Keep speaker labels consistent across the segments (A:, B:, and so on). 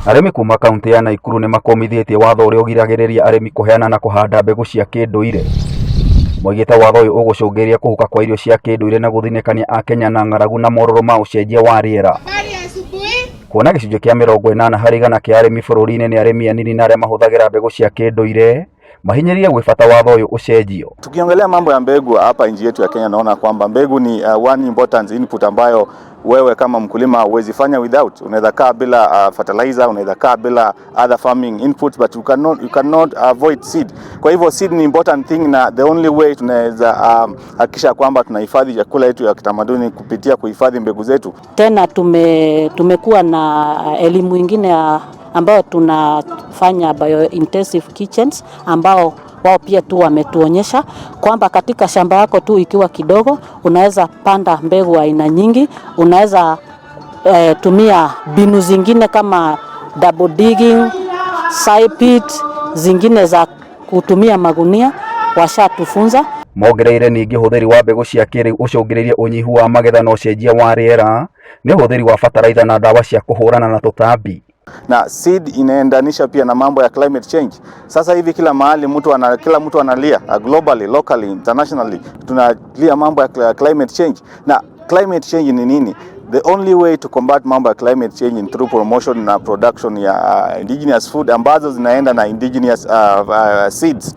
A: Arĩmi kuma kaunti ya Naikuru nĩ makũmithĩtie watho ũrĩa ũgiragĩrĩria arĩmi kũheana na kũhanda mbegũ cia kĩndũire. Moigĩte watho ũyũ ũgũcũngĩrĩria kũhuka kwa irio cia kĩndũire na gũthinĩkania akenya na ng'aragu na morũrũ ma ũcenjia wa rĩera. Kuona gĩcunjĩ kĩa 80% kĩa arĩmi bũrũri-inĩ nĩ arĩmi anini na arĩa mahũthagĩra mbegũ cia kĩndũire, mahinyĩrĩirie gwĩ bata watho ũyũ ũcenjio.
B: Tukiongelea mambo ya mbegu hapa nchi yetu ya Kenya, naona kwamba mbegu ni one important input ambayo wewe kama mkulima huwezi fanya without. Unaweza kaa bila fertilizer, unaweza kaa bila other farming inputs, but you cannot avoid seed. Kwa hivyo seed ni important thing, na the only way tunaweza hakikisha kwamba tunahifadhi chakula yetu ya kitamaduni kupitia kuhifadhi mbegu zetu.
C: Tena tumekuwa na elimu ingine ambayo tunafanya biointensive kitchens, ambao wao pia tu wametuonyesha kwamba katika shamba yako tu ikiwa kidogo, unaweza panda mbegu aina nyingi, unaweza tumia mbinu zingine kama double digging, side pit, zingine za kutumia magunia, washatufunza.
A: Mongereire ningĩ ũhũthĩri wa mbegũ cia kĩrĩu ũcũngĩrĩirie ũnyihu wa magetha na ũcenjia wa rĩera nĩ ũhũthĩri wa bataraitha na ndawa cia kũhũrana na tũtambi.
B: Na seed inaendanisha pia na mambo ya climate change. Sasa hivi kila mahali kila mtu analia, globally, locally, internationally, tunalia mambo ya climate change. Na climate change ni nini? The only way to combat mambo ya climate change ni through promotion na production ya indigenous food ambazo zinaenda na indigenous seeds.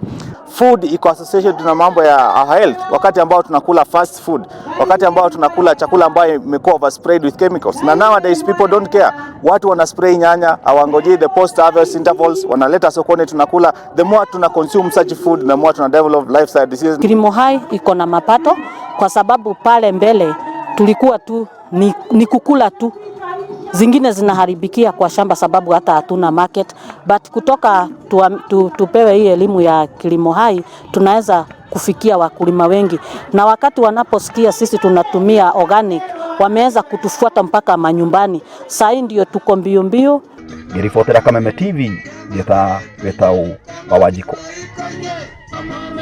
B: Food iko associated na mambo ya our health. Wakati ambao tunakula fast food, wakati ambao tunakula chakula ambayo imekuwa oversprayed with chemicals, na nowadays people don't care. Watu wana spray nyanya, hawangojei the post harvest intervals, wanaleta sokoni tunakula. The more tuna consume such food, the more tuna develop lifestyle diseases.
C: Kilimo Hai iko na mapato kwa sababu pale mbele tulikuwa tu ni kukula tu, zingine zinaharibikia kwa shamba sababu hata hatuna market, but kutoka tupewe hii elimu ya Kilimo Hai tunaweza kufikia wakulima wengi, na wakati wanaposikia sisi tunatumia organic wameweza kutufuata mpaka manyumbani. Saa hii ndio tuko mbio mbio.
A: Ngĩribotera Kameme TV, ngĩta Gĩtaũ wa Wanjikũ.